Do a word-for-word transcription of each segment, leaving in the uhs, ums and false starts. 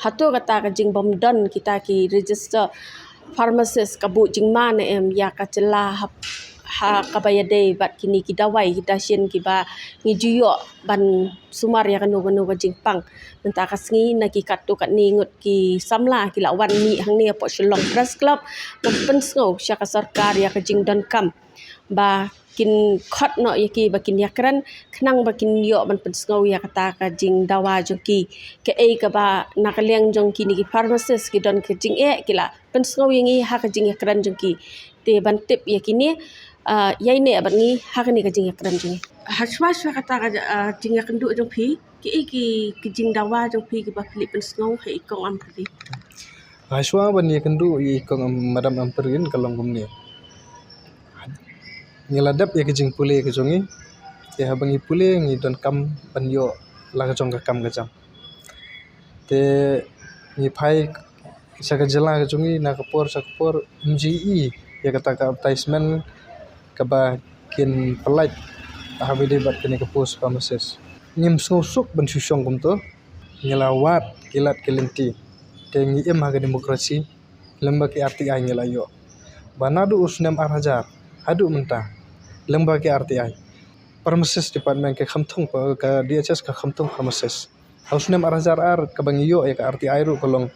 hato kata ka jingbym don kita ki register pharmacist ka buh jingma ne em ïa ka jylla ha, ha kaba ïadei bad kine ki dawai ki dashin kiba ngi ju ïoh ban sumar ïa kano kano ka jingpang. Mynta ka sngi na ki katto katne ngut ki samla ki la wan mih hangne hapoh Shillong Press Club ban pynsngew sha ka sorkar ïa ka jingdonkam ba kin khot noh ïa ki ba kin ïakren, khnang ba kin ïoh ban pynsngew ïa kata ka jingdawa jong ki. Kaei kaba na ka liang jong kine ki pharmacist ki don ka jingeh, ki la pynsngew ïa ngi ha ka jingïakren jong ki. Te ban tip ïa kine, ah, ïaineh bad ngi ha kane ka jingïakren jong ngi. Hashwa shwa kata ka, ah, jingïakynduh jong phi, kiei ki, ki jingdawa jong phi kiba phi leit pynsngew ha i Kong Ampareen? Hashwa ban ïakynduh ïa i Kong Am-, Madam Ampareen ka long kumne. Ngi la dep ïa ka jingpule ka jong ngi. Te haba ngi pule ngi donkam ban ïoh la ka jong ka kam ka jam. Te ngi phai sha ka jylla ka jong ngi na ka por sha ka por, ym ju ïohi ïa kata ka advertisement kaba kin pynlait haba ïadei bad kane ka post pharmacist. Ngim sngewsuk ban shu shong kumto. Ngi la wad ki lad ki lynti. Te ngi im ha ka democracy. Lyngba ki R T I ngi la ïoh. Ba naduh u snem ar hajar haduh mynta, lyngba ki R T I, pharmacist department ka kham thung, ka D H S ka kham thung pharmacist. Ha u snem ar hajar ar kaba ngi ïoh ïa ka R T I ruh ka long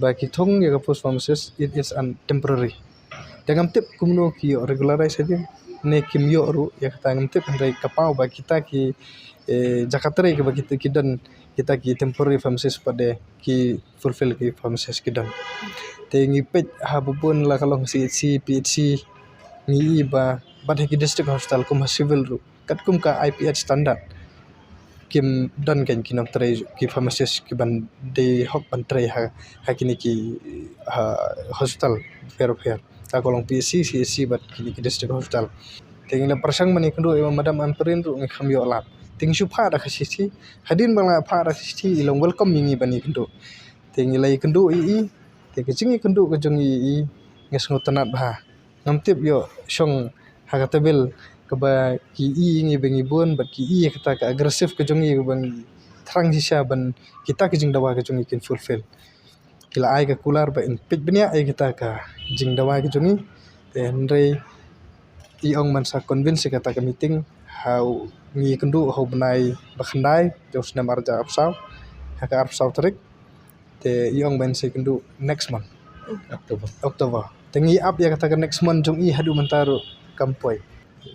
ba ki thung ïa ka post pharmacist, it is an temporary. Te ngam tip kumno ki ïoh regularize hadien ne kim ïoh ruh, ïa kata ngam tip, hynrei ka paw ba kita ki, eh, jaka trei kaba kita ki don, kita ki temporary pharmacist pat de ki fulfill ki pharmacist ki don. Te ngi peit ha bun la ka long C H C, P H C, ngi i ba bad ha ki district hospital kum ha civil ruh katkum ka I P H standard kim don kein ki nongtrei ki pharmacist kiban dei hok ban trei ha, ha kine ki, ha hospital pher pher. Ka long P H C, C H C bad kine ki district hospital. Te ngi la pyrshang ban ïakynduh ïa Madam Ampareen ruh ngi kham ïoh lad. Te ngi shu phah da ka shithi. Hadien ba la phah da ka shithi i long welcome ïa ngi ban ïakynduh. Te ngi la ïakynduh ïa i. Te ka jingïakynduh ka jong ngi ïa i nga sngewtynnat bha. Ngam tip ïoh shong ha ka table kaba ki i ïa ngi ba ngi bun, bad ki i ïa kata ka aggressive ka jong ngi kaba ngi thrang shisha ban kita ki jingdawa ka jong ngi kin fulfill. Ki la ai ka kular ba in peit bniah ïa kita ka jingdawa ka jong ngi. Te hynrei i ong ban sa convince ïa kata ka meeting ha u, ngi ïakynduh ha u bnai ba khyndai jong u snem ar hajar arphew saw, ha ka arphew saw tarik. Te i ong ban sa ïakynduh next month. October. October. Te ngi ap ïa kata ka next month jong i haduh mynta ruh kam poi.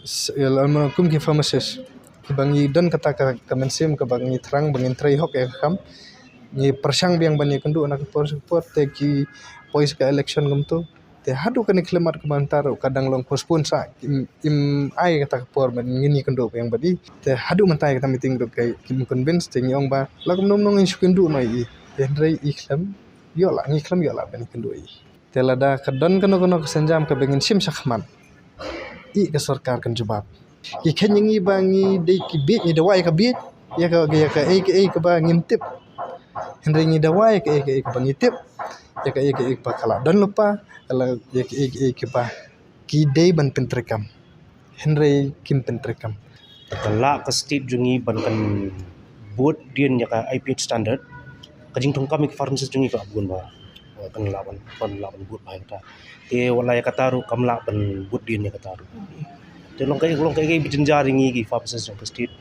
S-, ïa la, kum ki pharmacist kiba ngi don kata ka, ka mynsiem kaba ngi thrang ba ngin trei hok ïa ka kam. Ngi pyrshang biang ban ïakynduh na ka por sha ka por, te ki poi sha ka election kumto. Te haduh kane ka khyllipmat kaba mynta ruh ka dang long postpone sa, im, im ai kata ka por ban ngin ïakynduh biang bad i. Te haduh mynta ïa kata meeting ruh ka, kim convince, te ngi ong ba la kumno kumno ngin shu kynduh noh ïa i. Te hynrei i khlem ïoh lad, ngi khlem ïoh lad ban ïakynduh ïa i. Te lada ka don kano kano ka sienjam kaba ngin shim shakhmat, i ka sorkar kan jubab. Ki kheiñ ïa ngi ba ngi dei ki bieit, ngi dawa ïa ka bieit, ïa ka, ïa kaei kaei kaba ngim tip. Hynrei ngi dawa ïa kaei kaei kaba ngi tip, ïa kaei kaei kaba ka la don lypa, la ïa kaei kaei kaba ki dei ban pyntreikam. Hynrei kim pyntreikam. Ka lah ka state jong ngi ban kan bud dien ïa ka I P H standard. Ka jingthungkam ïa ki pharmacist jong ngi ka bun bha. Kan lah ban, kan lah ban bud bha ïa kata. Te wat la ïa kata ruh kam lah ban bud dien ïa kata ruh. Te long kaei, long kaei kaei ba jynjar ïa ngi ki pharmacist jong ka state.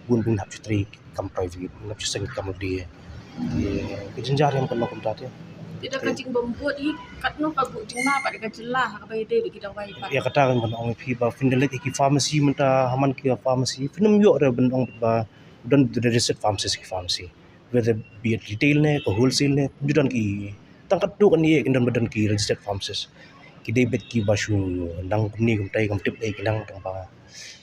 Bun bun hap shu trei kam private, hap shu seng kam lade. Te ka jynjar ïa ngi kan long kumta te. Te da ka jingbym bud hi, katno ka buh jingma pat ïa ka jylla ha kaba ïadei bad ki dawai pat? Ïa kata kan ban ong ïa phi ba phin da leit ïa ki pharmacy mynta, ha man ki pharmacy phin ym ïoh re ban ong ba don the registered pharmacist ki pharmacy. Whether be it retail ne, ka wholesale ne, ju don ki, tang katto katne kin don ba don ki registered pharmacist. Ki dei beit kiba shu nang kumne kumtai, kam tip dei ki nang tang ba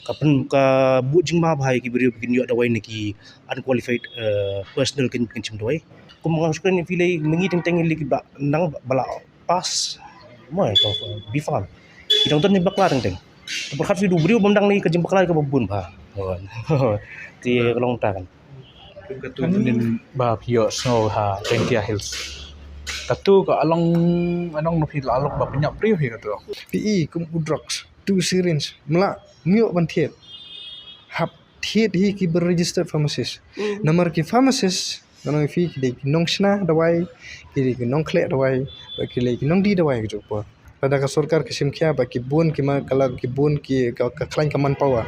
ka pyn, ka buh jingma bha ïa ki briew ba kin ïoh dawai na ki unqualified, eh, personnel kin, kin shim dawai. Kum nga shu kren ïa phi lei, ma ngi teng teng lei kiba nang ba la pass, mo, ka B Pharm. Ki dang don ni bakla teng teng. Te pyrkhat phi, u briew bym dang ni ka jingbakla kaba bun bha. Te ka long ta kan. Katu nin ba phi ïoh sngew ha Jaiñtia Hills. Katu ka long, long na phi la long ba pynïap briew hi katu. Phi i kum u drugs, tu syringe, mla ym ïoh ban thied. Hap thied hi kiba registered pharmacist. Mm. Namar ki pharmacist Ngan ong ïa phi, ki dei ki nongshna dawai, ki dei ki nongkhleh dawai, bad ki dei ki nongdie dawai ka juh ka por. Lada ka sorkar ka shim khia ba ki bun ki ma-, ka la ki bun ki ka, ka khlaiñ ka manpower.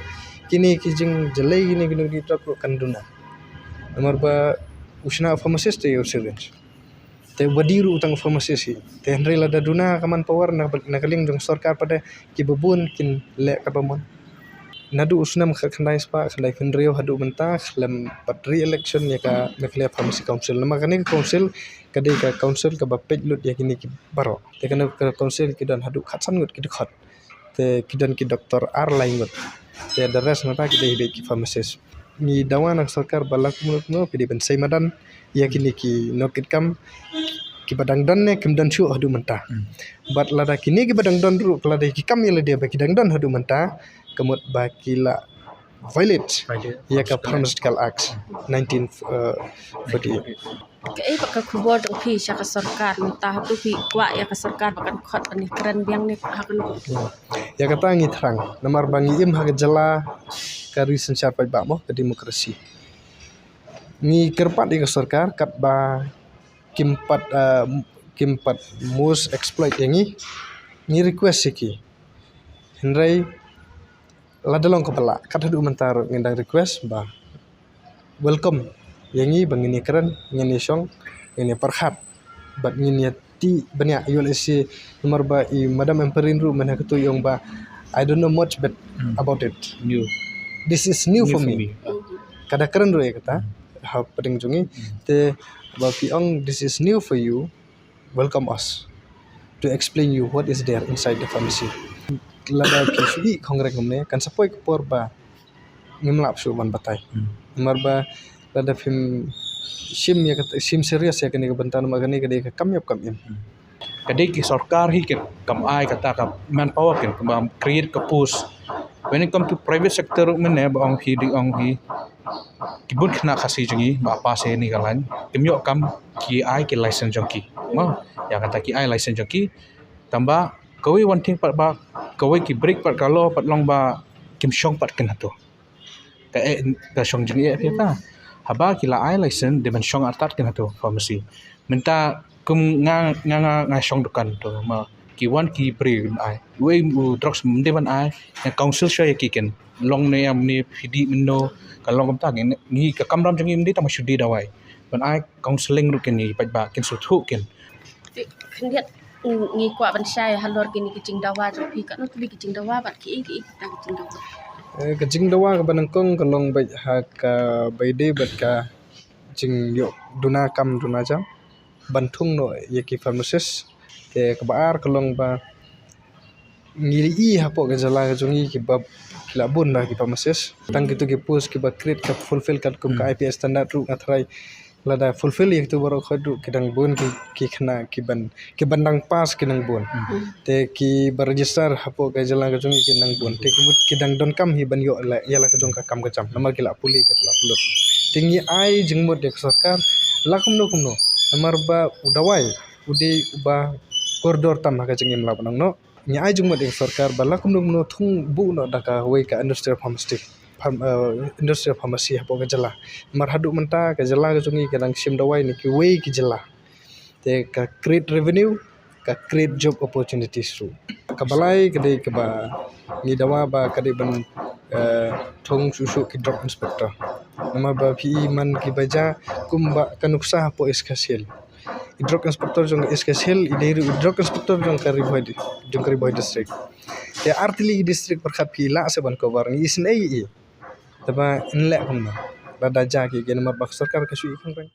Kine ki jingjlei kine ki nongdie drug ruh kan duna. Namar ba u shna pharmacist te ïa u syringe. Te u ba die ruh u tang pharmacist hi. Te hynrei lada duna ka manpower na, na ka liang jong sorkar pat de, ki babun kin leh kaba mon. Naduh u snem khatkhyndai spah khyndaiphew hynriew haduh mynta khlem pat re-election ïa ka Meghalaya Pharmacy Council. Namar kane ka council ka dei ka council kaba peit lut ïa kine ki baroh. Te kane ka council ki don haduh khatsan ngut ki dkhot. Te ki don ki doktor ar lai ngut. Te the rest nangta ki dei beit ki pharmacist. Ngi dawa na ka sorkar ba la kumno kumno phi dei ban sei madan ïa kine ki nongkitkam, kiba dang don ne kim don shuh haduh mynta. Hmm. Bad lada kine kiba dang don ruh, lada ki kam ïa lade ba ki dang don haduh mynta, ka mut ba ki la violate, violate, ïa ka Pharmaceutical Act nineteen forty-eight. Kaei pat ka khubor jong phi sha ka sorkar mynta, hato phi kwah ïa ka sorkar ba kan khot ban ïakren biang ne ha kano? Ïa kata ngi thrang, namar ba ngi im ha ka jylla ka ri synshar paidbah mo, ka democracy. Ngi kyrpad ïa ka sorkar katba kim pat, eh, kim pat must exploit ïa ngi, ngi request ïa ki. Hynrei lada long kaba lah, kat haduh mynta ruh ngin dang request ba welcome ïa ngi ba ngin ïakren, ngin ïashong, ngin ïapyrkhat bad ngin ïatih bniah ïa lade shi. Namar ba i Madam Ampareen ruh mynta ka tu i ong ba, "I don't know much but, hmm, about it. New. This is new for me." Ka da kren ruh ïa kata ha pdeng jong ngi. Hmm. Te ba phi ong, "This is new for you. Welcome us to explain you what is there inside the pharmacy." Lada phi shu ïohi khongren kumne, kan sa poi ka por ba ngim lah shuh ban batai. Hmm. Namar ba lada phim shim ïa ka, shim serious ïa kane ka bynta, namar kane ka dei ka kam ïap kam im. Hmm. Ka dei ki sorkar hi kin kam ai kata ka manpower, kin kam create ka post. When it come to private sector mynne, ba ong hi, dei ong hi, ki bun khynnah Khasi jong ngi ba pass ïa kane ka line, kim ïoh kam, ki ai ki license jong ki. Mo, ïa kata ki ai license jong ki. Tangba kawei one thing pat ba, kawei ki break pat ka law pat long ba kim shong pat kin hato. Ka, eh, ka shong jingeh phi ta. Haba ki la ai license dei ban shong artat kin hato pharmacy. Mynta kum nga, nga, nga, nga shong dukan to, ma ki wan ki briew ai. Wei u drugs mynta ban ai, nga counsel sha ïa ki, kin long ne ym ne, phi dih mynno, ka long kumta. Ngi, ngi ka kamram jong ngi mynta tang ma shu die dawai. Ban ai counseling ruh kin, ïa ki paidbah kin sngewthuh kin. Te khyndiat, mm, ngi kwah ban shai halor kine ki jingdawa jong phi, katno tylli ki jingdawa bad kiei kiei kita ki jingdawa? Eh, ka jingdawa kaba nyngkong ka long beit ha kaba ïadei bad ka jingïoh duna kam duna jam ban thung noh ïa ki pharmacist. Te kaba ar ka long ba ngi ïohi hapoh ka jylla ka jong ngi kiba, ki la bun bha ki pharmacist. Tang kito ki post kiba create, ka fulfill katkum ka, hmm, I P S standard ruh nga tharai lada fulfill ïa kito baroh khoit ruh ki dang bun ki, ki khynnah kiban, kiban dang pass ki dang bun. Hmm. Te kiba register hapoh ka jylla ka jong ngi ki dang bun. Te ki mut ki dang donkam hi ban ïoh la, ïa la ka jong ka kam ka jam. Namar ki la pule, ki la pule. Te ngi ai jingmut ïa ka sorkar la kumno kumno. Namar ba u dawai u dei uba kordor tam ha ka jingim la ba nang noh. Ngi ai jingmut ïa ka sorkar ba la kumno kumno thung buh noh da kawei ka industrial pharmacy, pharm-, eh, industrial pharmacy hapoh ka jylla. Namar haduh mynta ka jylla ka jong ngi ka dang shim dawai na kiwei ki jylla. Te ka create revenue, ka create job opportunities ruh. Kaba lai ka dei kaba ngi dawa ba ka dei ban, eh, thung shuh shuh ki drug inspector. Namar ba phi i man kiba jia kumba ka nuksa hapoh East Khasi Hills. I drug inspector jong East Khasi Hills i dei ruh i drug inspector jong ka Ri Bhoi di-, jong ka Ri Bhoi district. Te ar tylli ki district pyrkhat phi lah seh ban cover, ngi isynei i. Te ba yn leh kumno? Lada jia ki, ki namar ba ka sorkar ka shu i khongren.